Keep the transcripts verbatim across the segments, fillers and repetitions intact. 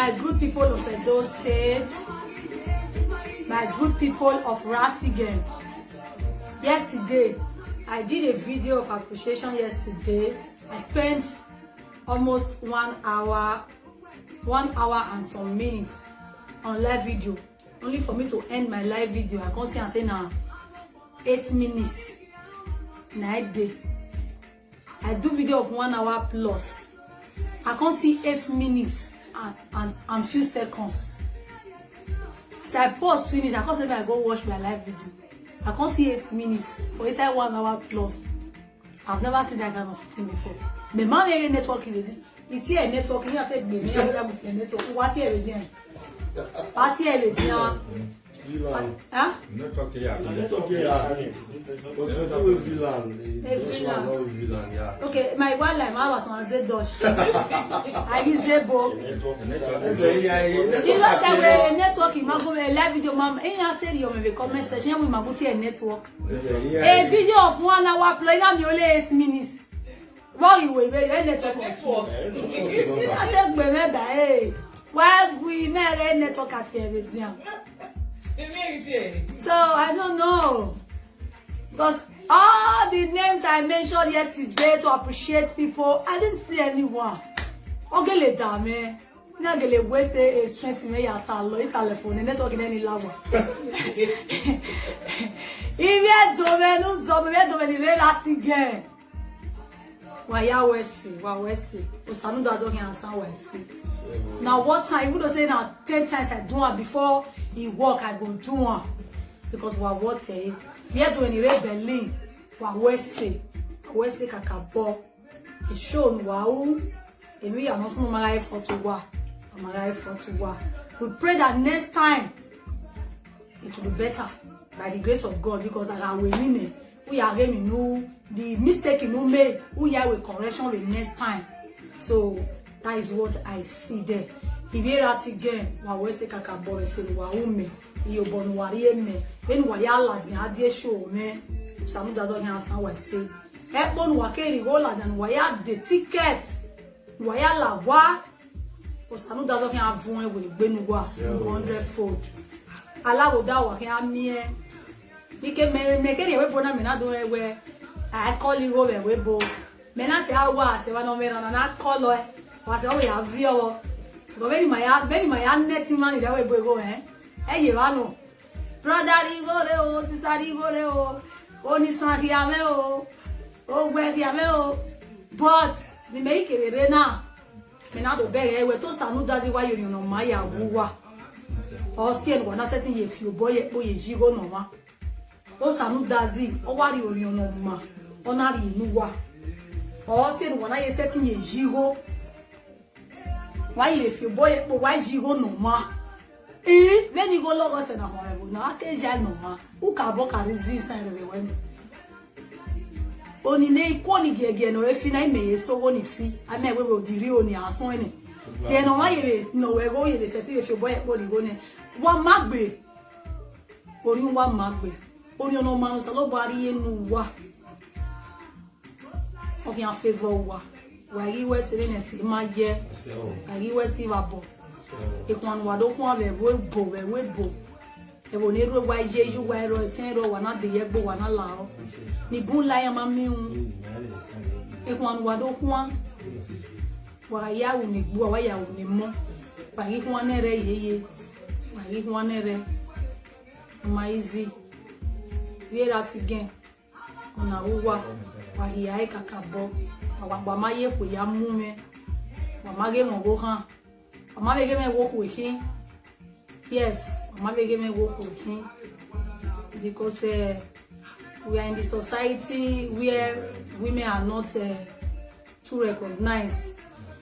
My good people of Edo State, my good people of Ratigen. Yesterday, I did a video of appreciation yesterday. I spent almost one hour, one hour and some minutes on live video. Only for me to end my live video, I come see and say na eight minutes. Na e dey. I do video of one hour plus. I come see eight minutes and, and, and few seconds. As I pause finish, I come say make I go watch my live video. I come see eight minutes for inside one hour plus. I've never seen that kind of thing before. The man wey network dey this. It's here network. You say me, me, I with your network. What here again? What here again? Villain. Huh? Network here. Network here. But you do with villain. The Dutchman not with villain, yeah. Okay, my one line, I was on Z Dutch. I use Zebo. You know that way network in Mago, a live video, ma'am. In your tell you, my comment section, we Maguti a network. A video of one hour play, now me only eight minutes. Why you wait, wait, wait, network. I take me, me, hey. Why we, me, network at everything. So I don't know. Because all the names I mentioned yesterday to appreciate people, I didn't see anyone. Ogele dame. Na gele waste a strength me ya ta lo ita le phone network in any lawa. Ibi e do me nu zo me do me ni re lati gen. Wa ya wesi, wa wesi. O sanu da zo hin san wesi. Now what time? Even though say now ten times I do am before he work, I go do am. Because wa what eh? We are doing the Berlin. Wa wesi. Wa wesi kakabo. E show wa u. Emi ya no sunu mara effort wa. Mara effort wa. We pray that next time it will be better by the grace of God, because I will win it. We are getting no the mistake in no may. We are with correction the next time. So that is what I see there. If you are again, wa we say kakabo se wa ume. Iyo bonu wari eme. When wa ya la di adie show me. Samu doesn't answer what I say. Ekpon wa keri go la dan wa ya the ticket. Wa ya la wa. O sanu da zo hin avun e we gbe nu wa hundred fold. Alawo da wa hin amie. Ike me me kere we bo na me na do e we. I call you over we bo. Me na ti awa se wa no me na na call e. Wa se o ya vi o. Go very my very my net man ira we bo go eh. E ye wa no. Brother Rigore o, sister Rigore o. Oni san hiame o. O we hiame o. But ni me ikere na. Me na do bere ewe to sanu dazi wa yori no ma ya wu wa. O si en wa na setting ye fi obo ye po ye jigo no ma. O sanu dazi o wa ri ori no ma. O na ri inu wa. O si en wa na ye setting ye jigo. Wa ye fi obo ye po wa jigo no ma. Eh, when you go logo se na ho e na ke ja no ma. U ka bo ka ri zi san re we. Oni ne ikwo ni gege no e fi na ime ye so go ni fi. Ame we we odiri oni ason ene. Te no wa ye no we go ye se ti we fi obo ye po ni go ne. Wa magbe. Ori wa magbe. Ori ono ma no sa lo ba ri enu wa. Oke a favor wa. Wa yi we se ne si ma ye. Wa yi we si wa bo. E kwanu wa do kwanu we we bo we we bo. E bo ne ru wa ye yu wa ro ten ro wa na de ye gbo wa na la o. Ni bun la ya ma mi un. E kwanu wa do kwanu. Wa ya u ni gbo wa ya u ni mo. Wa yi kwanu ne re ye ye. Wa yi kwanu ne re. Ma easy. We are out again. Ona uwa, wa hia e kakabo, wa wa ma ye ku ya mu me, wa ma ge mo go han, wa ma be ge me wo ku hin. Yes, wa ma be ge me wo ku hin. Because uh, we are in the society where women are not uh, too recognized.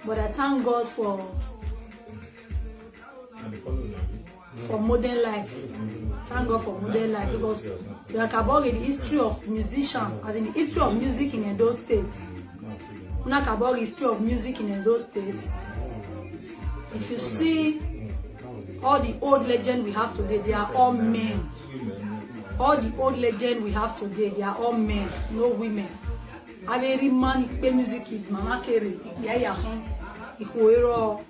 But I thank God for for modern life. Thank God for modern life because we are about the history of musician, as in the history of music in Edo State. Not about the history of music in Edo State. If you see all the old legend we have today, they are all men. All the old legend we have today, they are all men, no women. Aberi man ikpe music, mama kere, ikpe ya hon, ikuero.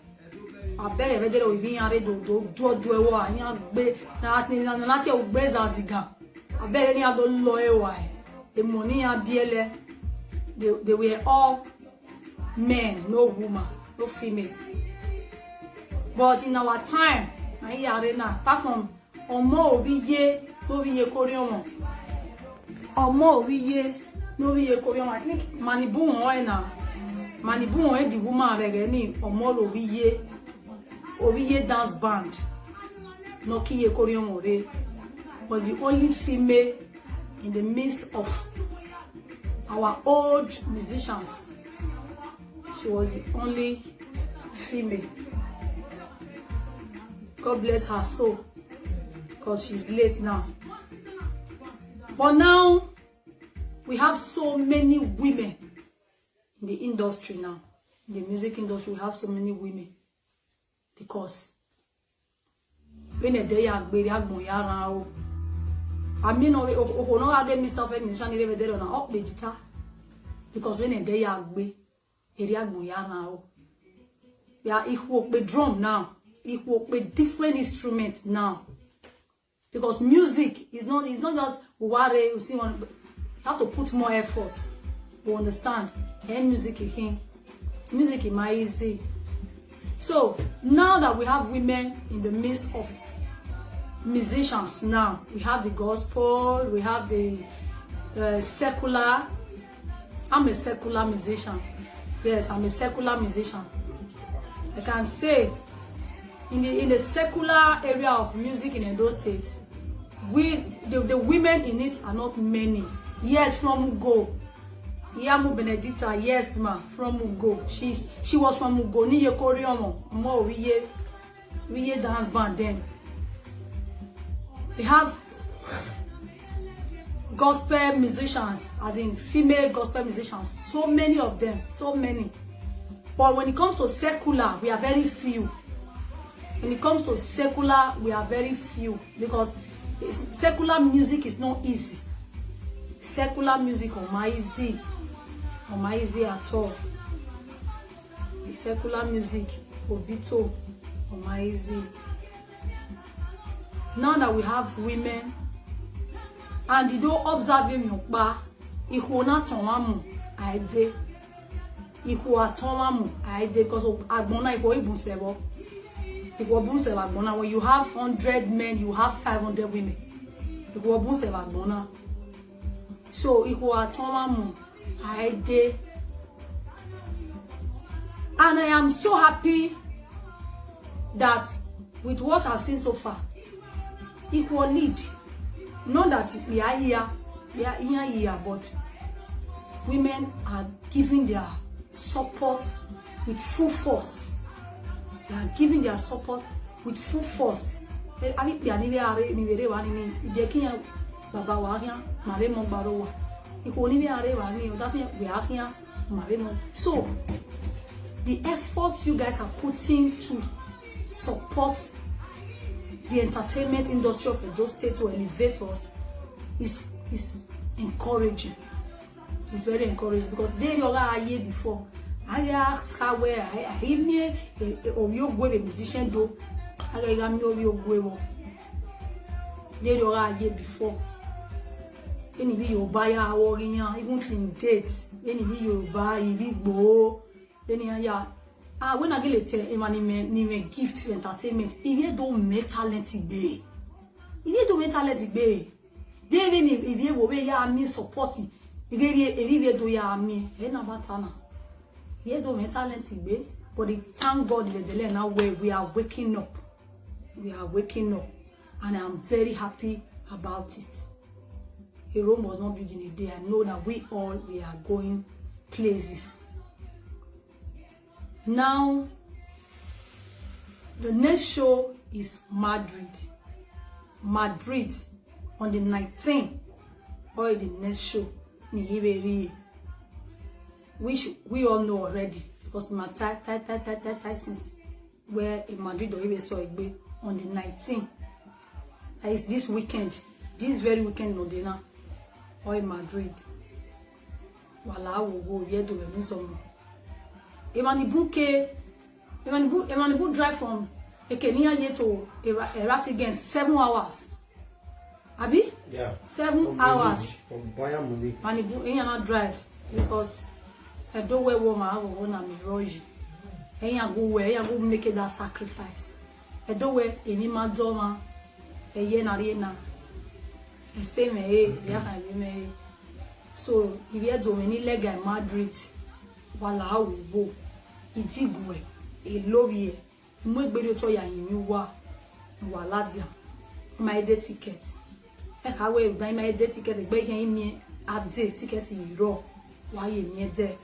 Abeg, if they will be here, do do do do ewa, here be na na na na tie ugbe zaziga. Abeg, any other law ewa. The money ya biele. They they were all men, no woman, no female. But in our time, na here arena, apart from Omo Obiye, no Obiye Koriomo. Omo Obiye, no Obiye Koriomo. I think Manibu Oe na. Manibu Oe, the woman, like any Omo Obiye, Obiye dance band. No Kiye Koriomo Re was the only female in the midst of our old musicians. She was the only female. God bless her soul, because she's late now. But now, we have so many women in the industry now. In the music industry, we have so many women. Because when they dey ya gbere agbon ya ran o. I mean, o o o no have Mister Fair musician even there na up the guitar. Because when they dey ya gbe eri agbon ya ran o. Ya ihu ope drum now. Ihu ope different instrument now. Because music is not, it's not just ware, you see one, you have to put more effort. You understand? And music again. Music is my easy. So now that we have women in the midst of musicians now, we have the gospel, we have the uh, secular. I'm a secular musician. Yes, I'm a secular musician. I can say in the in the secular area of music in Edo State, we the, the women in it are not many. Yes, from Ugo. Iyamu Benedicta, yes ma, from Ugo. She's she was from Ugo, Niye Koriomo, Omo Obiye, Obiye dance band then. They have gospel musicians, as in female gospel musicians, so many of them, so many. But when it comes to secular, we are very few. When it comes to secular, we are very few because it's- secular music is not easy. Secular music on my easy, on my easy at all. The secular music, Obito, on my easy. Now that we have women, and you don't observe him, you pa, ihu na tonwamu, I dey. Ihu atonwamu, I dey, because agbona ihu ibun sebo. Ihu ibun sebo agbona. When you have hundred men, you have five hundred women. Ihu ibun sebo agbona. So ihu atonwamu, I dey. And I am so happy that with what I've seen so far, equal lead. Not that we are here, we are here, here, but women are giving their support with full force. They are giving their support with full force. Abi pia ni are ni were wa ni ibi kiyan baba wa kiyan mare mo gbaro wa. Iko ni are wa ni o ta fi we a kiyan mare mo. So the effort you guys are putting to support the entertainment industry of Edo State to elevate us is is encouraging. It's very encouraging because they don't have here before. I ask her where I I me or you go a musician do. I got me or you go. They don't have here before. Any be your buyer or even in date. Any be your buy, be go. Any ya. Ah, when I get a tell him and him a gift entertainment, if you don't make talent be. If you don't make talent be. They even if you will ya me support. You get a do ya me. Hey, na batana. If you don't make talent be. But the thank God that the now where we are waking up. We are waking up. And I'm very happy about it. A Rome was not built in a day. I know that we all we are going places. Now, the next show is Madrid. Madrid on the nineteenth. Or the next show, Nihiberi, which we all know already because my Ty- Ty- Ty- Ty- Ty- Tyson's where in Madrid or even saw Egbe on the nineteenth. That is this weekend, this very weekend, Modena or in Madrid. Wala wo wo ye do me nuzomo. Emani bunke Emmanuel Bull drive from Ekenia here to Eratigen, seven hours. Abi? Yeah. Seven hours. From Bayern Munich. Emmanuel Bull, he not drive because I don't wear warm. I go on a mirage. He go where he go make that sacrifice. I don't wear any madoma. A year na year na. I say me, eh, yeah, I be me. So if you do any leg in Madrid, wala wo, itigwe, I love you. Mo gbere to ya yin mi wa, wa ladia. My day ticket. E ka we da my day ticket gbe ke mi update ticket iro. Wa ye mi de.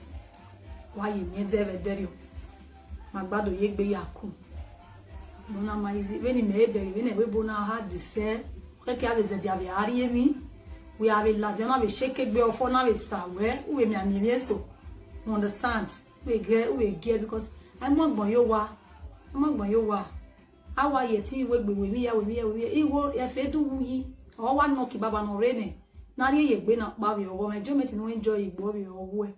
Wa ye mi de ve derio. Ma gbado ye gbe ya ku. Bona ma izi, when me be, when we bona ha de se. Ke ke ave ze dia ve ari mi. We ave ladia na ve sheke gbe ofo na ve sa we. U ve mi ami mi so. You understand? We get, we get because I'm not going yo wa. I'm not going yo wa. Awa ye ti we gbe we mi ya, we mi ya, we mi ya. Iwo e fe du wu yi. O wa no ki baba no re ne. Na ri ye gbe na pa we owo. Me jo me ti no enjoy igbo we owo e.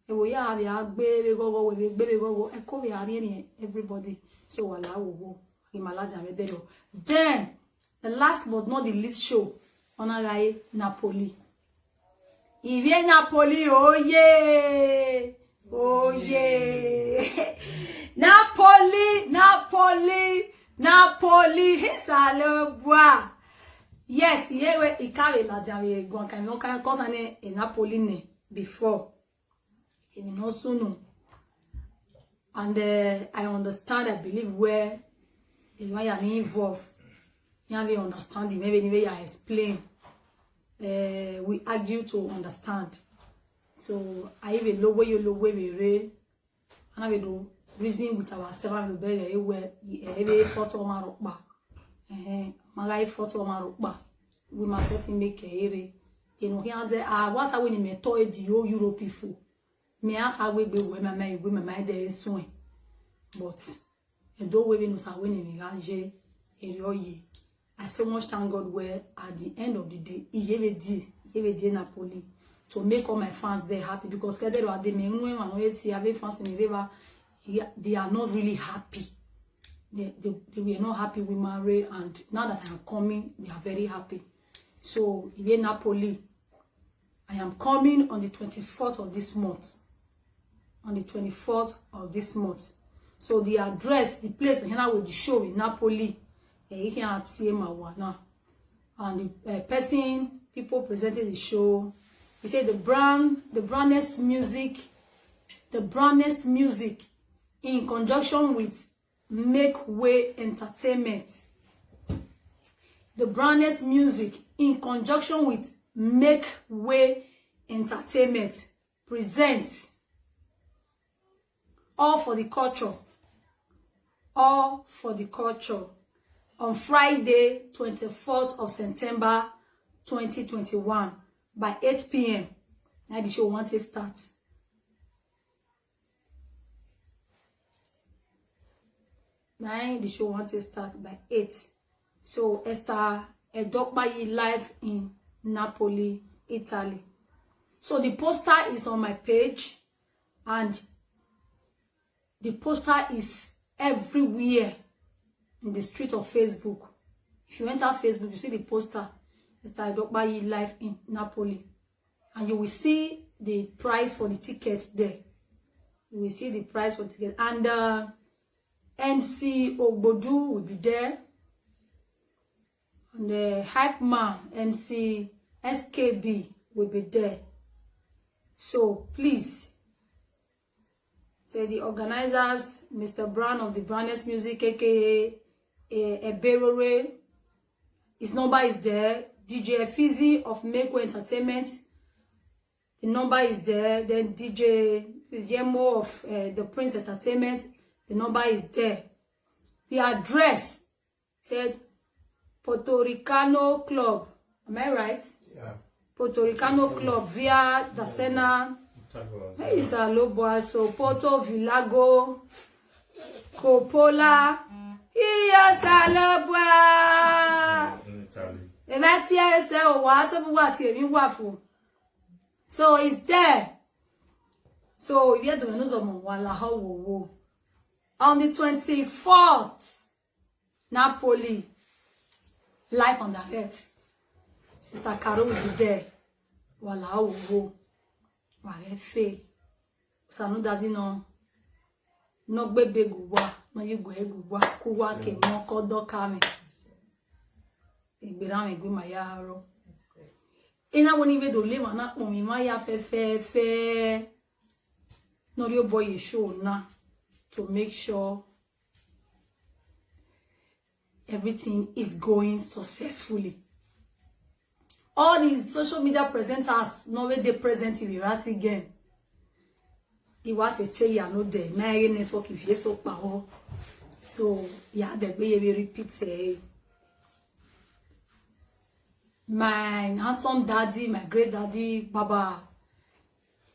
E wo ya we a gbe we gogo, we gbe we gogo. E ko we a ri ni everybody. So wala wo wo. Imalaja we dero. Then the last but not the least show, Onarai Napoli. Ivie Napoli, oye! Oye! Napoli, Napoli, Napoli, Hesalobua. Yes, here we ikare la jare gwan kan no kan cause an e Napoli ne before. He no sunu. And uh, I understand, I believe where the way I'm involved. You have understanding, maybe the way I explain. Uh, we argue to understand. So I even low way you low way we re. And I will do reason with ourselves and the way we every photo marokba. Eh, my life photo marokba. We must set him make a ere. You know, he has a what I will me to the whole Europe before. Me a ha we be we my mind, we my mind there is soon. But I don't we no sa we ni ga je ere oye. I so much thank God where at the end of the day, Iyevedi, Iyevedi Napoli, to make all my fans there happy because Kedero Ade me nwe ma no eti ave fans in Reva, they are not really happy. They, they, they were not happy with my Ray, and now that I am coming, they are very happy. So Iye Napoli, I am coming on the twenty-fourth of this month. On the twenty-fourth of this month. So the address, the place, the Hena with the show in Napoli. Eh, you can see my one now. And the uh, person, people presented the show. He said the brand, the brandest music, the brandest music in conjunction with Make Way Entertainment. The brandest music in conjunction with Make Way Entertainment presents All for the Culture. All for the Culture on Friday, twenty-fourth of September twenty twenty-one by eight p.m. Now the show want to start. Now the show want to start by eight. So Esther Edokpayi live in Napoli, Italy. So the poster is on my page, and the poster is everywhere in the street of Facebook. If you enter Facebook, you see the poster. Esther Edokpayi live in Napoli. And you will see the price for the tickets there. You will see the price for tickets. And uh, M C Ogbodu will be there. And the hype man, M C S K B, will be there. So please, say the organizers, Mister Brown of the Brandest Music, A K A uh, Eberore, his number is there. D J Fizi of Meko Entertainment, the number is there. Then D J Yemo of uh, the Prince Entertainment, the number is there. The address said Puerto Ricano Club. Am I right? Yeah. Puerto Ricano Club via Dasena. Hey, Saloboa, so Porto Vilago, Coppola. Iya Saloboa. In Italy. Ebe ti ese o wa to bu wa ti emi wa fun. So it's there. So if you don't know some wala how wo wo. On the twenty-fourth, Napoli, live on direct. Sister Carol will be there. Wala owo, wala fe. Sanu doesn't know. No bebe guwa, no you go guwa, kuwa ke mo ko do kame. Igbera mi gbe ma ya ro. Ina woni we do le ma na pon mi ma ya fe fe fe. No your boy is show now to make sure everything is going successfully. All these social media presenters, no way they present in Irati again. He was a tell you, I know the my network if you so power. So yeah, the way you repeat it. My handsome daddy, my great daddy, Baba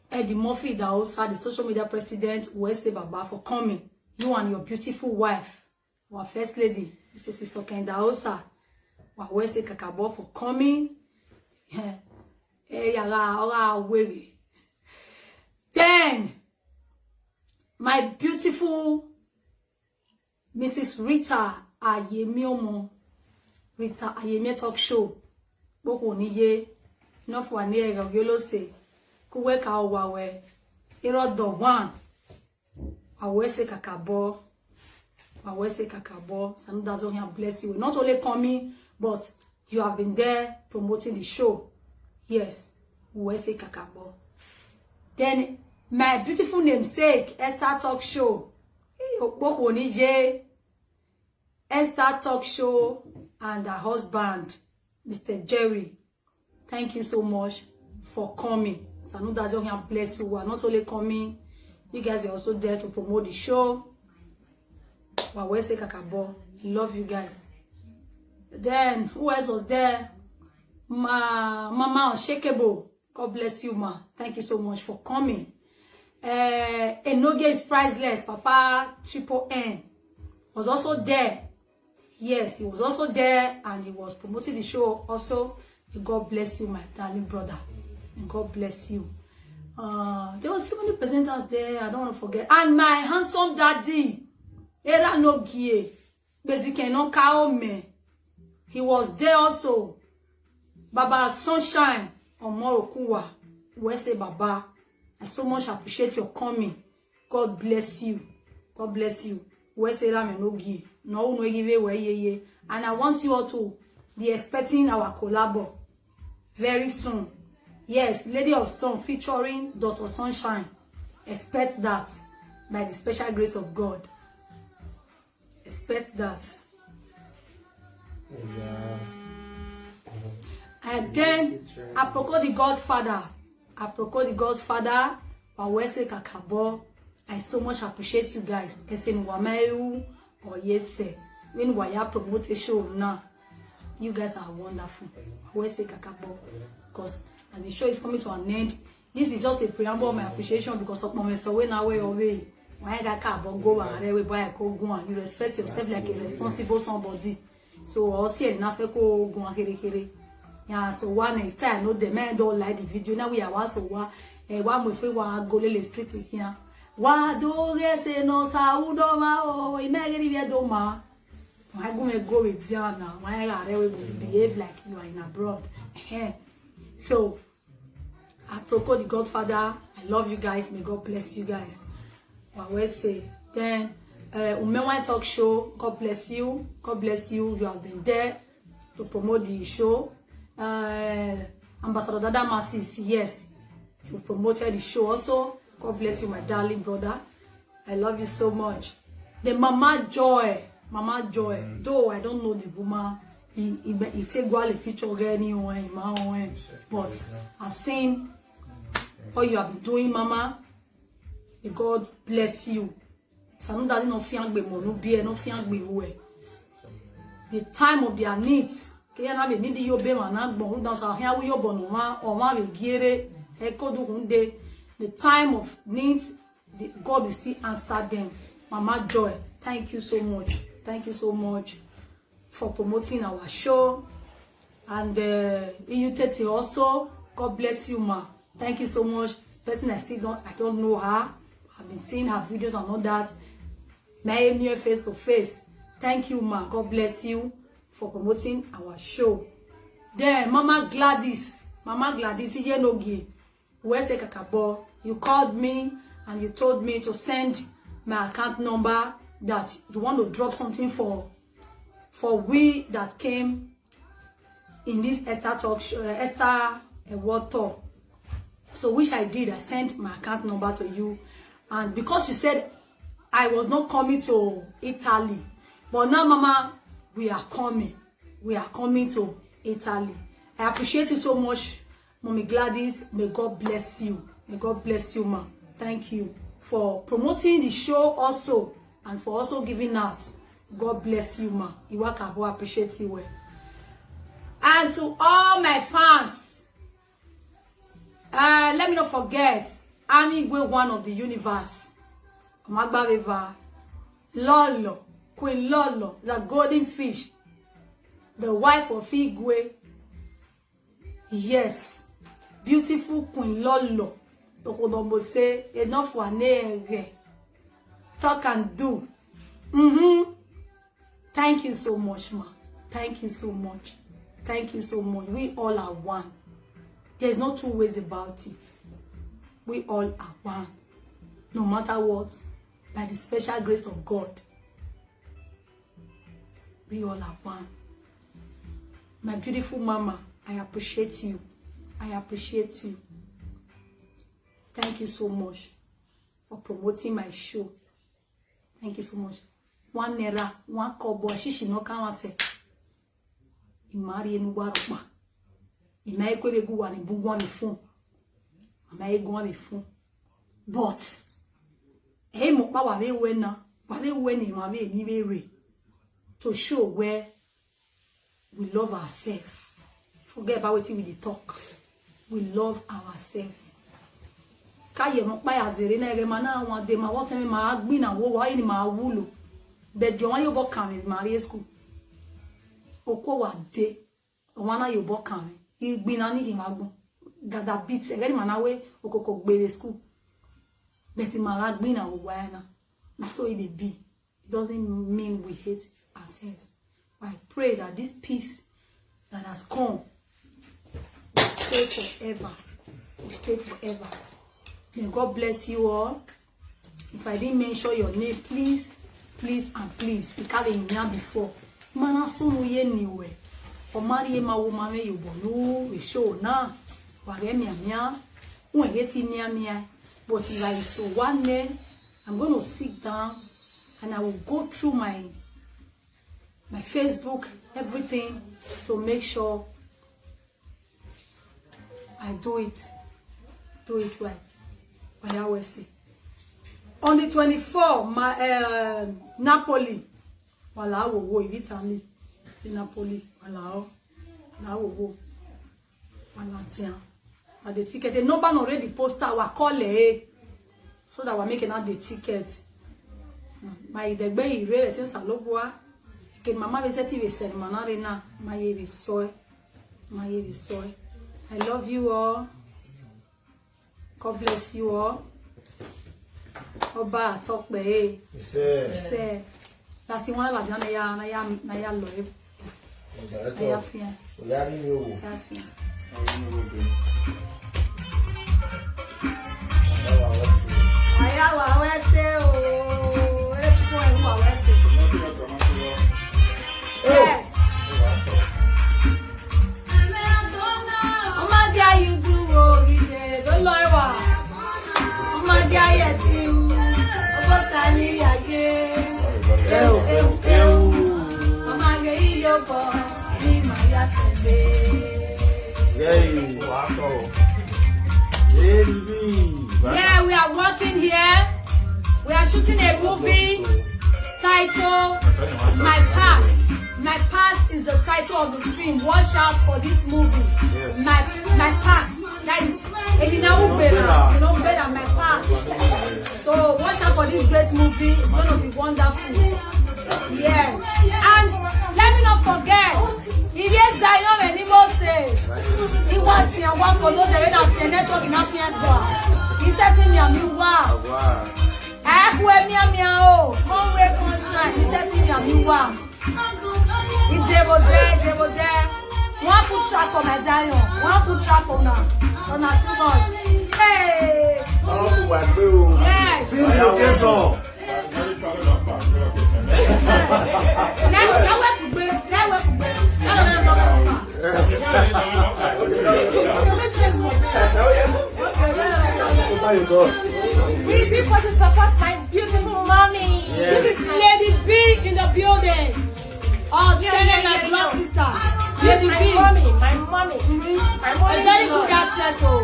Eddie Murphy Daosa, the social media president, we say Baba for coming. You and your beautiful wife, our first lady, Missus Isoken Daosa, we say Kakabo for coming. Eh, yara, ora wewe. Then, my beautiful Missus Rita Ayemiomo, Rita Ayemie Talk Show. Boko ni ye, enough one year ago, yolo say, kuwe ka owa we, ero the one. Awese kakabo, Awese kakabo. Some doesn't here bless you. Not only coming, but you have been there promoting the show. Yes, Awese kakabo. Then my beautiful namesake, Esther Talk Show. Hey, Okpoko ni ye. Esther Talk Show and her husband, Mister Jerry. Thank you so much for coming. Sanudazo can bless you. We are not only coming, you guys were also there to promote the show. Wawese Kakabo. I love you guys. Then who else was there? Ma Mama Unshakable. God bless you, ma. Thank you so much for coming. Uh, Enoge is priceless. Papa Triple N was also there. Yes, he was also there and he was promoting the show also. May God bless you, my darling brother. May God bless you. Uh, there were so many presenters there. I don't want to forget. And my handsome daddy, Era Nogie, Bezike no Kaome. He was there also. Baba Sunshine Omorokunwa. We say, Baba, I so much appreciate your coming. God bless you. God bless you. We say, Rame Nogie. No, no, give away, yeah, yeah. And I want you all to be expecting our collabo very soon. Yes, Lady of Stone featuring Doctor Sunshine. Expect that by the special grace of God. Expect that. Yeah. And then, Aproko the Godfather. Aproko the Godfather. Wawese Kakabo. I so much appreciate you guys. Ese ni wameu or yes, sir. When we are promote a show now, you guys are wonderful. Wawese Kakabo. Because as the show is coming to an end, this is just a preamble of my appreciation because of my so when away away. Why that car but go and we buy a cold one. You respect yourself like a responsible somebody. So I'll see enough go go here here. Yeah, so one time no the man don't like the video. Now we are was so what, eh, one we free wa go lele street here. Wa do re se no sa u do ma o, imagine we do ma. Why go me go with Diana? Why are we behave like you are in abroad? Eh. So Aproko the Godfather, I love you guys. May God bless you guys. What we say? Then uh, Umewan Talk Show, God bless you. God bless you. You have been there to promote the show. Uh, Ambassador Dada Masis, yes, you promoted the show also. God bless you, my darling brother. I love you so much. The Mama Joy, Mama Joy. Though I don't know the woman, he he, he take well a picture of any one, but I've seen what you have been doing, Mama. May God bless you. Some doesn't no fiang be mo no be no fiang be we. The time of their needs. Ke ya na be need yo be ma na gbon down sa hia we yo bono ma o ma be giere e ko du hunde. The time of needs, the, God will still answer them. Mama Joy, thank you so much. Thank you so much for promoting our show. And uh, Iyutete also, God bless you, ma. Thank you so much. Person I still don't, I don't know her. I've been seeing her videos and all that. May I meet you face to face. Thank you, ma. God bless you for promoting our show. Then Mama Gladys, Mama Gladys Iyenogie, Wese Kakabo, you called me and you told me to send my account number, that you want to drop something for for we that came in this Esther talk show, uh, Esther Award tour. So which I did, I sent my account number to you, and because you said I was not coming to Italy, but now, Mama, we are coming. We are coming to Italy. I appreciate you so much, Mommy Gladys. May God bless you. May God bless you, ma. Thank you for promoting the show also and for also giving out. God bless you, ma. Iwakabo, appreciate you well. And to all my fans, uh, let me not forget Annie Igwe, one of the universe. Magba River, Lolo, Queen Lolo, the golden fish, the wife of Igwe. Yes, beautiful Queen Lolo. Okodombo say enough for an ere. Talk and do. Mm-hmm. Thank you so much, ma. Thank you so much. Thank you so much. We all are one. There's no two ways about it. We all are one. No matter what, by the special grace of God, we all are one. My beautiful mama, I appreciate you. I appreciate you. Thank you so much for promoting my show. Thank you so much. One naira, one kobo, shishi no kawanse. Imari enu waropa. Ima ekwe be gu wani bungwa mi fun. Ama egwa mi fun. But, eh, mo pa wa be we na. Wa be we ni ma be ni be re. To show where we love ourselves. Forget about wetin we dey talk. We love ourselves. Ka ye mo pa ya zere na ere ma na wan de ma what time ma gbin na wo wa ni ma wulo. But you wan you bo kan mi ma re school. Oko wa de. Wan na you bo kan mi. Igbin na ni ki ma gbon. Gada beat e ma na we okoko gbere school. But ma ra gbin na wo wa na. Na so e dey be. It doesn't mean we hate ourselves. But I pray that this peace that has come will stay forever. Will stay forever. May God bless you all. If I didn't mention your name, please, please, and please, you can't hear before. Mana sunu ye niwe. Omari ye ma wo ma me yo bonu we show na. Ware mia mia. Unwe ye ti mia mia. But if I so one name, I'm going to sit down and I will go through my my Facebook, everything, to make sure I do it, do it right. Oya we see. On the twenty-four, my uh, Napoli, wala wo wo Italy, in Napoli, wala wo wo. Valentine. And the ticket, the number already poster our call eh. So that we make another ticket. My the bay ire tin salobua. Ke mama be seti be send manare na. My ye be soy. My ye be soy. I love you all. God bless you all. Oba talk be. Say. That's the one like na ya na ya na ya lo. Na ya fia. Oya ri mi o. Ya fia. Aya wa wese o. E ko e wa wese. Yes. Ọmọdé ayé dúró ìdè ló lọ ẹwà. Ọmọdé ayé ti ń ọgbọ́n sáré ayé. Ewu, ewu, ewu. Ọmọ ayé yìí yóò bọ̀ ní màá yá sẹ́gbẹ́. Yay. Wow. Yay, me. Yeah, we are working here. We are shooting a movie titled My Past. My Past is the title of the film. Watch out for this movie. Yes. My My Past. That is Ebina Ubera. You know, Ubera, My Past. So watch out for this great movie. It's going to be wonderful. Yes. And let me not forget. Iye Zion and Mose. He wants your one for no the way that your network in Afian's bar. He said to me, I'm you. Wow. Wow. Ekwe mia mia o, come wey come shine, he said see me and me one. He dey go there, dey go there. One foot track for my Zion, one foot track for una, una too much. Hey! Ọ̀rọ̀ wà gbé o. Yes. Film location. Now, now where to go? Now where to go? Now where to go? How you go? Please, people should support my beautiful mommy. Yes. This is Lady B in the building. Oh, tell me my blood sister. Yes, Lady my B. Mommy, my mommy. My A mommy. very good actress, oh.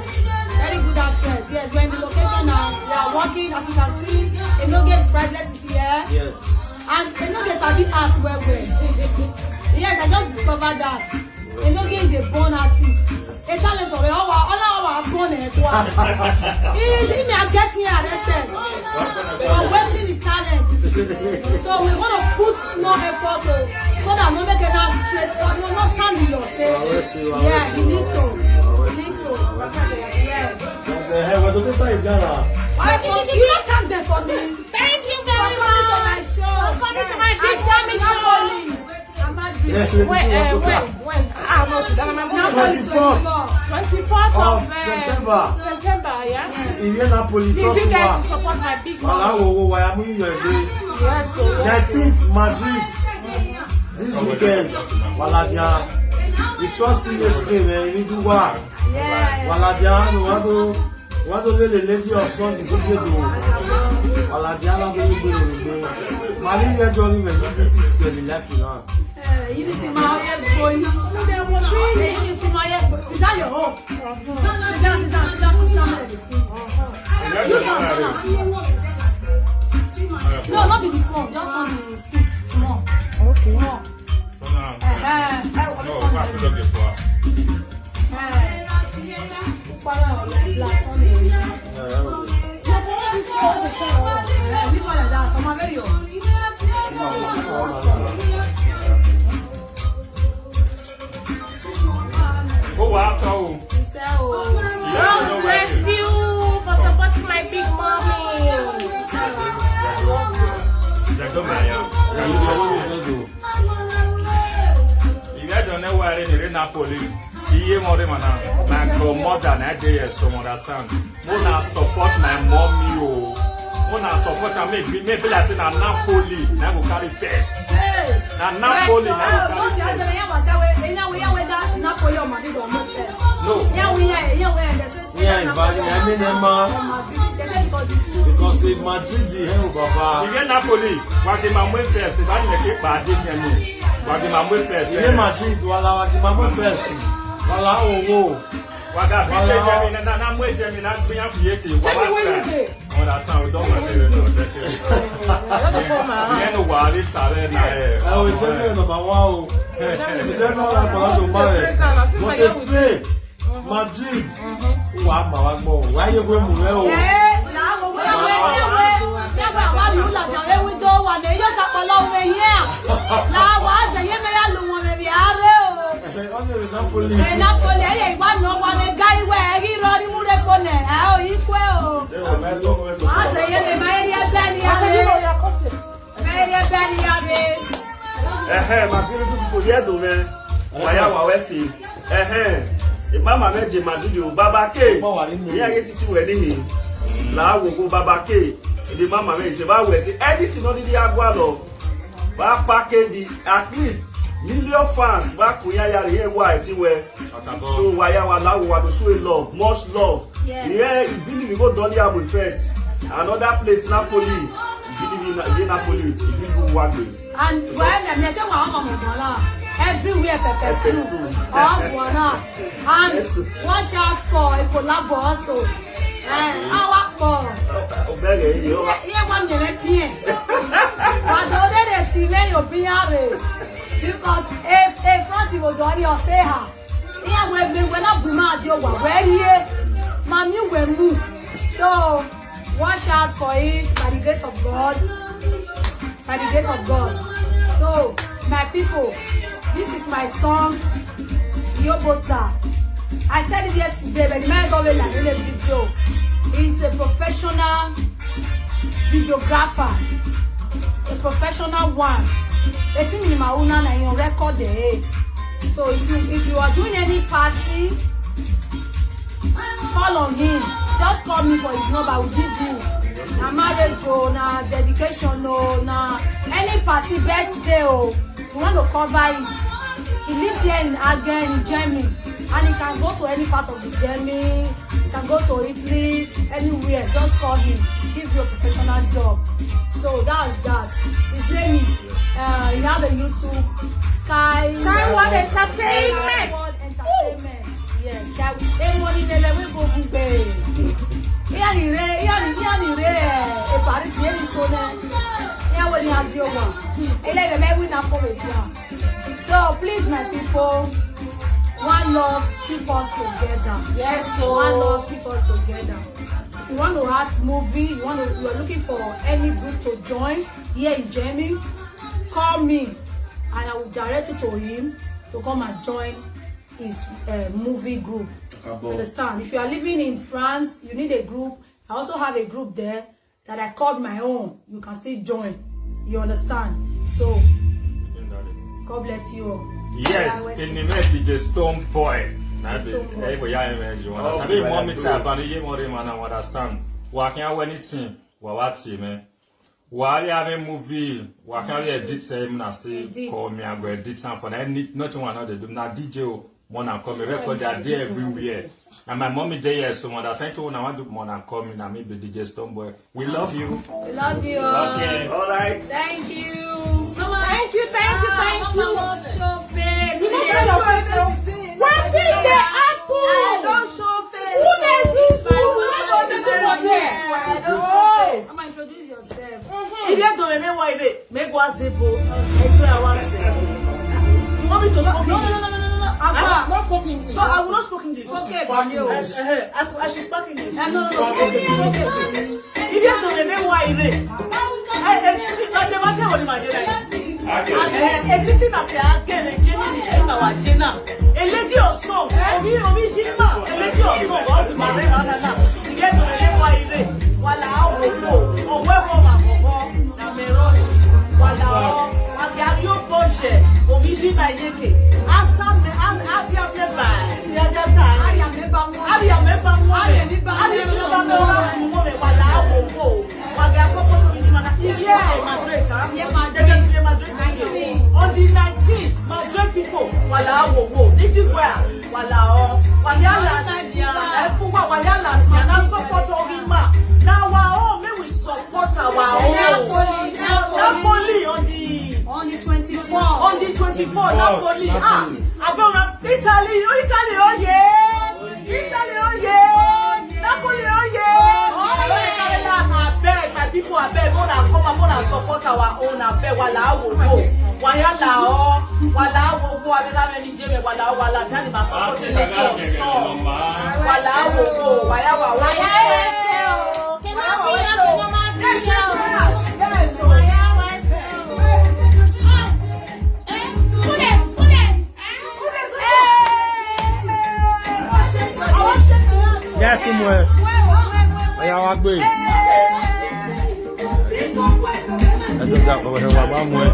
Very good actress. Yes, we're in the location now. We are working, as you can see. Enoge is priceless is here. Yes. And Enoge sabi art well well. Yes, I just discovered that. Enoge is a born artist. A talent of all our all our born eh, kwa. He he may have get me arrested for wasting his talent. So we want to put more effort oh, so that no make another trace for no no stand in your say. Yeah, you need to. You need to. Yes. Ẹ wọ́n tó tó táyì jára. Why you you not thank them for me? Thank you For very coming to my much. show. For coming to my big And family thank show. Napoli. Amadi. When, uh, when, when? Ah, no, sit down. My mom. Twenty-fourth Twenty-fourth of of uh, September. September, yeah. Ìwé Napoli Did trust you guys wa. support my big Wàhálà mom? wo wo wàyà mú iyọ̀ ẹ̀dẹ́. Yes, so yes. Nineteenth Madrid. This weekend. Wàlàdìá. We trust you yesterday man. We do wa. Yeah. Wàlàdìá ni wọ́n tó wọ́n tó lé lè lédí ọ̀sán ní sókè tó. Wàlàdìá náà tó ní gbèrò gbé. Màá ní ilé ẹjọ́ ní mẹ̀yìn bí ti sẹ̀mí láfi náà. Eh, Unity ma oye boy. Unity ma oye boy. Sit down your home. Sit down, sit down, sit down, sit down. Sit down. You sit down. No, not be the phone. Just on the stick. Small. Okay. Small. Eh, eh, eh, what is it? Eh, eh, leave her like that. I'm very young. Ó wà á tọ́ o. He said, oh. Ìyá mi ló God wẹ̀ bless you for supporting my big mommy. Ìjẹ́jọ́ màá yá. Ìyá ìjọ náà wà rẹ̀ ní Napoli. Iye wọn rí màná. My godmother na dey here, some understand. Mo na support my mommy o. Mo na support am, make be make be like say na Napoli na go carry first. Na Napoli na go carry first. No. Ní àìbá ní ẹ̀mí ni ẹ máa because Madrid ẹ̀ ò bàbá. Ìyẹn Napoli, wà á di máa mú first, ìbá ní kí pàdé yẹn nù. Wà á di máa mú first. Ìyẹn Madrid wà láwa di máa mú first. Wà láwọ̀ wò. Wà á dà bí jẹ́ jẹ́ mi náà, náà mú ẹ̀jẹ̀ mi náà gbìyànjú fi yé kì í wà wá tẹ̀. Understand, we don't want to know. Ìyẹn ló wà á rí tààrẹ náà ẹ̀. Ẹ ò jẹ́ mi ẹ̀ nọmba wá o. Ìjẹ́ náà la gbọ́dọ̀ tó bá rẹ̀. Mo ti Spain, Madrid. Wà á mà wá gbọ́. Wà á yẹ pé mò ń rẹ́ o. Eh, làwọn wẹ́wẹ́ wẹ́wẹ́. Yàgbà àwọn àlùlà jàre wí tó wà ní yóò sàkọlọ òwe yẹn. Làwọn àjẹyẹ mẹ́yà ló wọn rẹ̀ rí àárẹ̀ o. Ẹ ọ́ ní èrè Napoli. Ẹ Napoli, ẹ yẹ ìwà náà wà ní gáíwẹ̀, ẹ rí rọrí múre fọnẹ̀, ẹ ò yí pé o. Àjẹyẹ mi máa ń rí ẹgbẹ́ ní àárẹ̀. Máa ń rí ẹgbẹ́ ní àárẹ̀. Ẹ̀hẹ́, my beautiful people, here do me. Waya wa we si. Ẹ̀hẹ́. Mama me je Madrid o, Baba K. Ìyá yẹn sì ti wẹ̀ níhìn. Làá wò ó Baba K. Ibi mama me ṣe bá wẹ̀ sí. Anything no need to go lọ. Bá package the at least million fans bá kò yá yàrá yẹn wá ẹ̀ tí wẹ̀. So waya wa láwo wa to show love, much love. Yes. Yeah, you believe you go Donny Abu first. Another place Napoli. You believe in, in Napoli. You believe you work with. And why me me say wa ọmọ mo gbọ́n la everywhere pepper soup. Ọgbọ́n náà. And one shout for a collabo also. Eh, our for. Obere yìí ó wá. Here one me me pien. But the other day see me you be are. Because if if France will do any or say her. Here we we we not be mad you wa. Where here? Mami we move. So one shout for it by the grace of God. By the grace of God. So my people, this is my song, Yobosa. I said it yesterday, but the man got like in a video. He's a professional videographer, a professional one. Efi mi ni ma una na your record eh. So if you if you are doing any party, call on him. Just call me for his number, I will give you. Na marriage o, na dedication o, na any party, birthday o. You want to cover it. He lives here in Agen, in Germany, and he can go to any part of the Germany. You can go to Italy, anywhere. Just call him, give you a professional job. So that's that. His name is, uh, he have a YouTube, Sky Skyworld Entertainment. Skyworld Entertainment. Yes, Skyworld. Hey, money, nele, we go, go, go. Iya ni re, iya ni, iya ni re. E Paris, iya ni so ne. Iya wo ni adi o wa. Ele be me win na for me dia. So please, my people, one love keep us together. Yes, so one love keep us together. If you want to act movie, you want to, you are looking for any group to join here in Germany, call me, and I will direct you to him to come and join his uh, movie group. Understand? If you are living in France, you need a group. I also have a group there that I called my own. You can still join. You understand? So, God bless you all. Yes, in the name of D J Stone Boy. Na be, eh, boy, yeah, man, you wanna sabi mommy type and you want him and I understand. Wa can have anything. Wa wa ti, man. Wa we have a movie. Wa can we edit say him na say call me, I go edit am for na any nothing one no dey do. Na D J o, more na come record their day everywhere. And my mommy dey here, so when I send to una want do more na call me, na me be D J Stone Boy. We love you. We love you. Okay. All right. Thank you. Mama. Thank you, thank you, thank you. Mama, show face. You no show your face. Wetin dey happen? I don show face. Who dey this? Who dey this? I don show face. Mama, introduce yourself. If you don't remember why they make one simple, I tell you one thing. You want me to speak English? No, no, no, no, no, no. Abba. I will not speak English. No, I will not speak English. Okay, Banyo. I, I, I, I should speak English. No, no, no, no. If you don't remember why they, I, I, I never tell what my dear. Eh, eh, sitting at your game, eh, Germany, eh, na wa Jena. A lady or song, obi, obi, Jima, a lady or song, all the Marema, na, na. You get to say why you dey. Wala, oh, oh, oh, where, oh, my, oh, oh, na me rush. Wala, oh, Agario Boje, obi, Jima, Yeke. Asa me, an, adia me ba, ya, ya, ta. Adia me ba mo. Adia me ba mo. Adia me ba mo. Adia me ba mo. Wala, oh, oh. Waga support original. Yeah, Madrid, huh? Yeah, Madrid. Madrid. On the nineteenth, Madrid people, wala wo wo. Niti gwa, wala o. Wala latia. Epuwa wala latia. Na support Orima. Na wa o, may we support our own. Napoli, Napoli. Napoli on the, on the twenty-fourth. On the twenty-fourth, Napoli. Ah, Napoli. Abeg una, Italy, oh, Italy, oh yeah. Italy, oh yeah! Napoli, oh yeah! Abeg, my people, abeg, una come and una support our own, abeg, wala wo wo. Wayala o, wala wo wo, abeg, na me ni jeme, wala, wala, tani ma support the lady of song. Wala wo wo, waya wa wa. Waya wa wa. Yes, yes. Ìyá ti mú ẹ. Ọ̀yá wa gbé. Ẹ tó dá ọ̀rọ̀ ẹ wà bá mú ẹ.